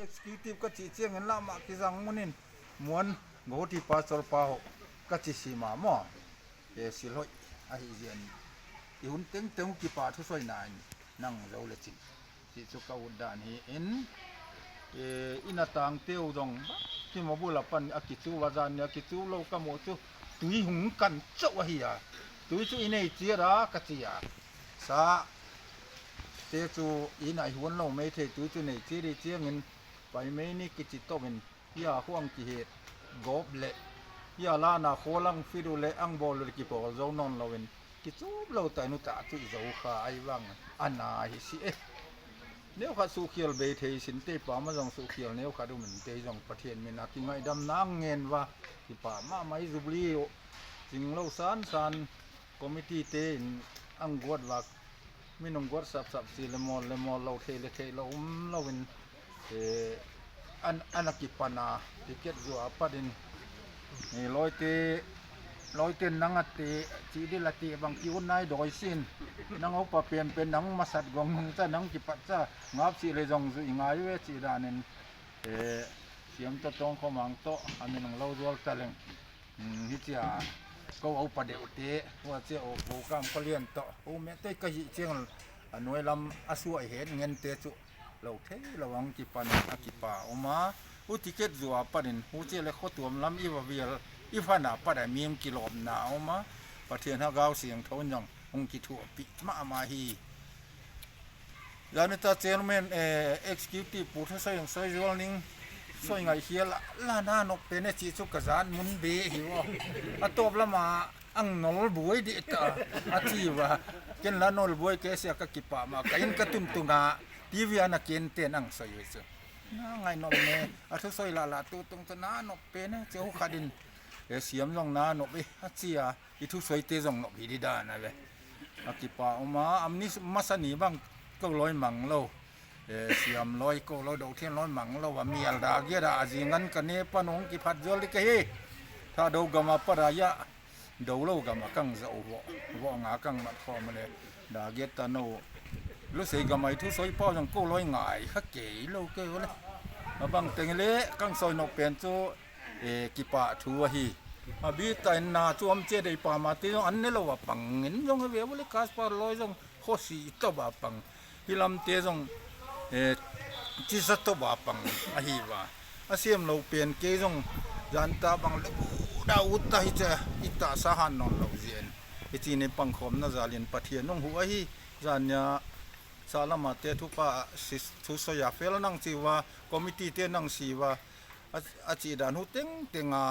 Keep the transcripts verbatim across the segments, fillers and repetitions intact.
Executive ka cih ciangin lah mah kizang munin muan go ti pastor pa ho ka ci sima maw? E, silhoih ahi zian i hun tengteng uh kipah thusoina in nang zo le cin cih cu ka ut dan hi in, e, inn a tangte uh zong kimabul a pan a kicu a zan ni a kicu lo ka muh cu tui hung kan cauh ahi a, tui cu i nei ciat a ka ci a, sa te cu inn a i huan lo mei thei tui cu nei ciat i ciangin pai mei ni kici tokin hia huang kihet gawp le hia lana khualang fit uh le ang bawl uh le kipawl zo nawn loin kicup lo tai nu tah cu i zo kha ai vang a na hi si e. Neukhat suhkhial bei thei sin tei pa ma zong suhkhial neukhat um in tei zong Pathian min a kingaihdamna ang ngen va kipah mahmah i zubli uh cing lo sansan committee te in ang guat vak minung guat sapsap si le mawl le mawl lo thei le thei lo um loin an an a kipan a ticket zuah a patin lawite lawite nang a te cih dil a tih bang ki un nai dawi sin nang upa pianpian nang masat gong nung ca nang kipat ca ngap sih le zong zuih ngai ve cih danin siam tawh tawng khawmang tawh a minung lo zual ta leng hi cia ko au pa deuhte hua cia aw ko kam ka lian tawh ho meh tei ka hih ciang a nuai lam a suah het ngente cu lo thei lo ang kipan a kipa oma u ticket zuah panin hu cia le khuatuam lam i va vial i fana pat a mi hong kilawmna oma Pathian ha gau siangtho in zong hong kithuahpih mahmah hi. Zanita chairman executive pu thu soi ang soi zual ning soi ngaih hial la na nok pen e cih cu ka zan mun be hi vaw a tawp lama ang nol buai dih ta a ci va ken la nol buai ke sia ka kipah ma ka in ka tuntuna TV ana ken ten ang soi ve cu na ngai nok ne a thu soi la la tu tung cu na nok pen e ci hu khat in e siam zong na nok e a ci a i thusuaite zong nop hi dih dan a ve. A kipa oma amni masa ni bang ko lawi mang lo siam lawi ko lo do thian lawi mang lo a mial da giat a a zingan ka ne pan hong kiphat zual dih ka hi. Tha do gam a pat a iah do lo gam a kang zah uh vawh vawh nga kang mat khawm a le da giat ta no lusei gam a i thusuai pau zong ko lawi ngai kha kei lo kei uh le a bang teng le kang sawi nop pen cu e kipah thu ahi. A bita in na cuam cia dei pamate zong an ne lo a pang in zong a ve vawle Kaspar lawi zong khuasi tawh a pang hi lamte zong e cisa tawh a pang ahi va a siam lo pen kei zong zanta bang le da ut ta hi cia i tahsa han nawn lo zian i ci ni pangkhawmna zalin Pathian nung hu ahi. Zania salamate thupa thu soya fel nang ci va committee te nang si va a cih dan hu tengteng a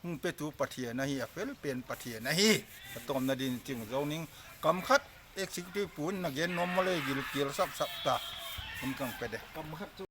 hung petu Pathian ahi a fel pen Pathian ahi. A tawmna din cing zo ning kam khat executive pu in na gen nuam maw le gilkial sapsap ta in kang pe de kam khat cu